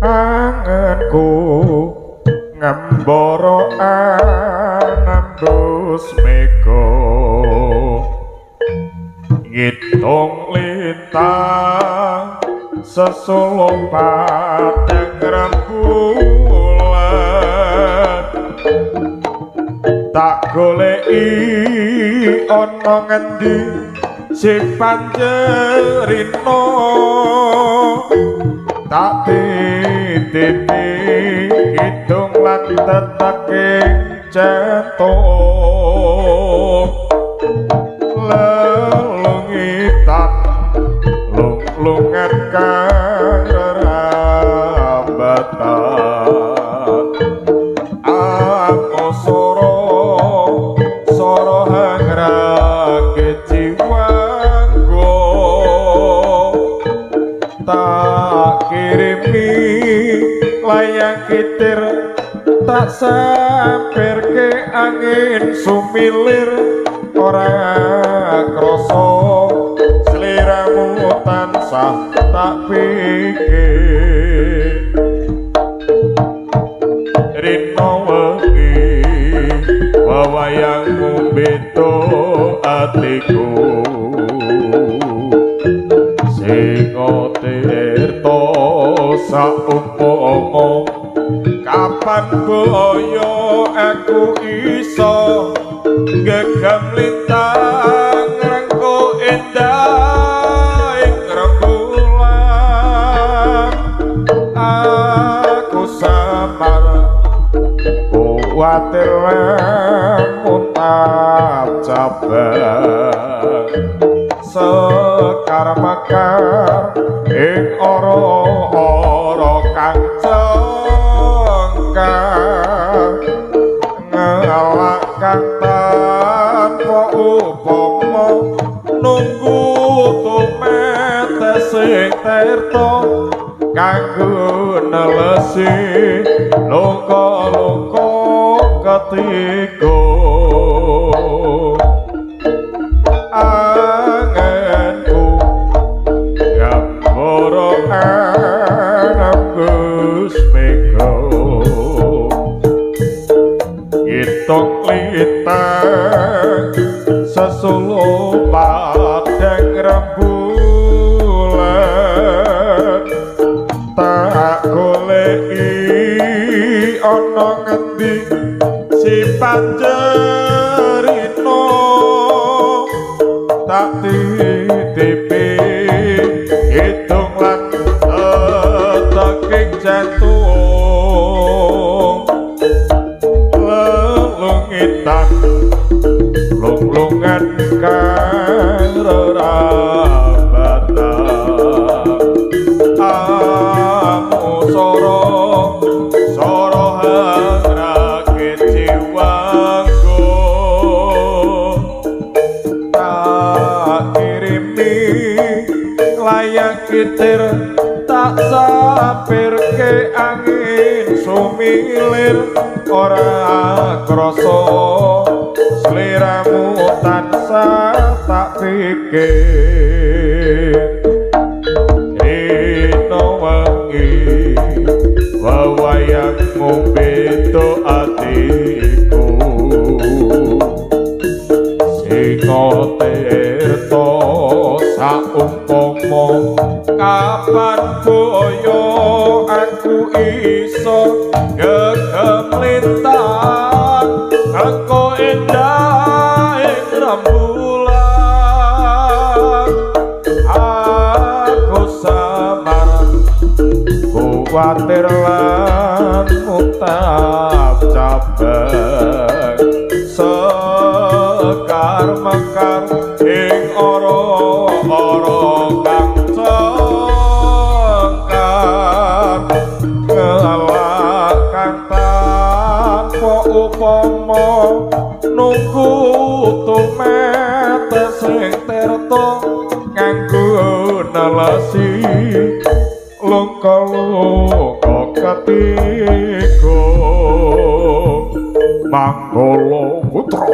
Angenku ngembara anembus mega, ngitung lintang sesuluh padhang rembulan. Tak goleki ana ngendi si panjerino, tak titipi kidung lan teteking jantung. Lelungitan lunglungan kang rerambatan, aku soro soro hangrake jiwanggo. Tak kirimi layang kitir, tak sampirke angin sumilir, ora krasa sliramu tansah tak pikir. Rino wengi wewayangmu beda atiku, singa tirta saumpama kapan boyo aku iso gegem lintang rengku endah ing rembulan. Aku samar kuwatir lamun cabang, sekar mekar ing ora-ora kang cengkar, ngelak kang tanpa upama nunggu tumetes sing tirta kanggo nelesi luka-luka ketiga. Angenku gambara anembus mega, ngitung lintang sesuluh padhang rembulan. Tak goleki ana ngendi si panjerino, tak titipi kidung lan teteking jantung. Lelungitan lunglungan kang rerambatan, amu soro soro hangrake jiwanggo. Tak kirimi layang kitir, tak sampirke angin sumilir, ora krasa sliramu tansah tak pikir. Rino wengi wewayangmu beda atiku, singa tirta saumpama kapan boyo aku iso gegem lintang rengku endah ing rembulan. Aku samar kuwatir lan mutap cabang, sekar mekar ing ora-ora kang cengkar, ngelak kang tanpa upama nunggu tumetes sing tirta nganggo nelesi luka-luka ketiga. Manggala Putra.